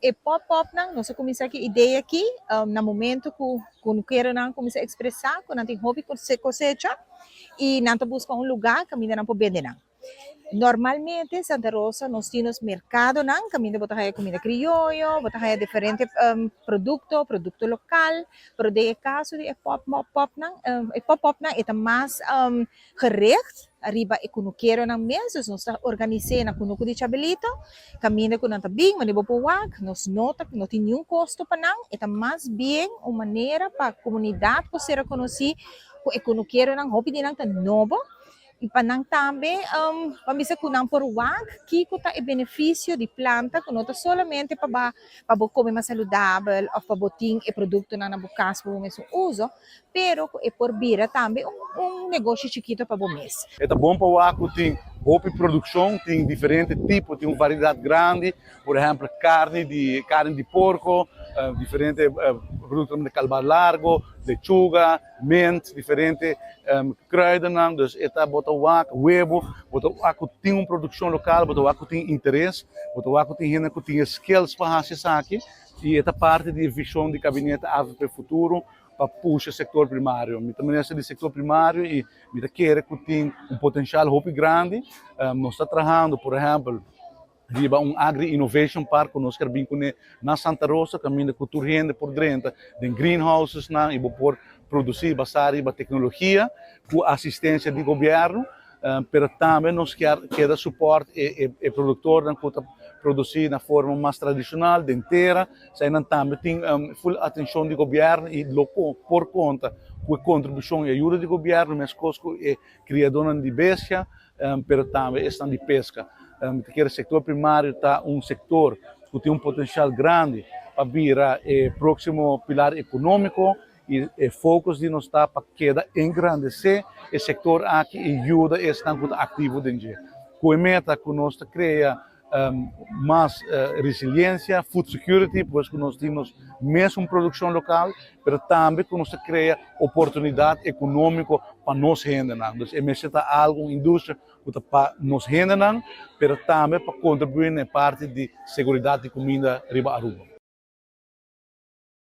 E pop-upnan, nos a cuminsa cu e idea aki na momento cu cunukeronan cuminsa expresa cu nan tin hopi cosecha y nan ta busca un lugar caminda nan por bende nan. Normalmente Santa Rosa nos tin nos mercadonan caminda bo ta haya comida crioyo, bo ta haya diferente producto, producto local, pero den e caso di e pop-upnan, e pop-upnan e ta mas gericht riba e kunukeronan mes, dus nos ta organis'é na kunuku di Chabelito, kaminda ku nan ta bin, wanneer bo por wak, nos no ta, no tin niun kosto pa nan, e ta mas bien un manera pa komunidat por ser rekonosí ku e kunukeronan, hopi di nan ta nobo, i pa nan tambe pa bisa ku nan por wak kiko ta e benefisio di planta ku no ta solamente pa ba pa bo kome mas saludabel òf pa bo tin e produktonan na bo kas pa bo mesun uso, pero ku e por bira tambe un negoshi chikito pa bo mes. E ta bon pa wak ku tin hopi produkshon, tin diferente tipo, tin un variedat grandi, por ehèmpel karni di karni di porko, diferente produktonan di kalbar largo, lechuga, mint, diferente kruidennan, dus e ta bo ta wak webo, bo ta wak ku tin un produkshon lokal, bo ta wak ku tin interes, bo ta wak ku tin hende ku tin e skills pa hasi esaki i e ta parti di e vishon di Gabinete avp Futuro pa pusha sector primario. Mi ta minister di sector primario y mi ta kere cu tin un potencial hopi grandi. Nos ta trahando, por ehempel, riba un Agri Innovation Park cu nos kier bin cune na Santa Rosa, caminda cu tur hende por drenta den greenhousesnan y bo por produci basa riba tecnologia cu asistencia di gobierno. Pero tambe nos kier keda support e productornan cu ta produci na forma mas tradicional den tera, esainan tambe tin full atencion di gobierno y lo por conta cu e contribucion y ayuda di gobierno mescos cu e criadornan di bestia pero tambe esnan di pesca. Mi ta kere sector primario ta un sector cu tin un potencial grandi pa bira e proximo pilar economico. I e focus di nos ta pa keda engrandesé e sektor aki i yuda esnan ku ta aktivo den dje. Ku e meta ku nos ta krea mas resiliensia, food security, pues ku nos tin nos mesun produkshon lokal, pero tambe ku nos ta krea oportunidat ekonómiko pa nos hendenan. Dus e mester ta algu, un industria ku ta pa nos hendenan, pero tambe pa kontribuí na e parti di seguridat di kuminda riba Aruba.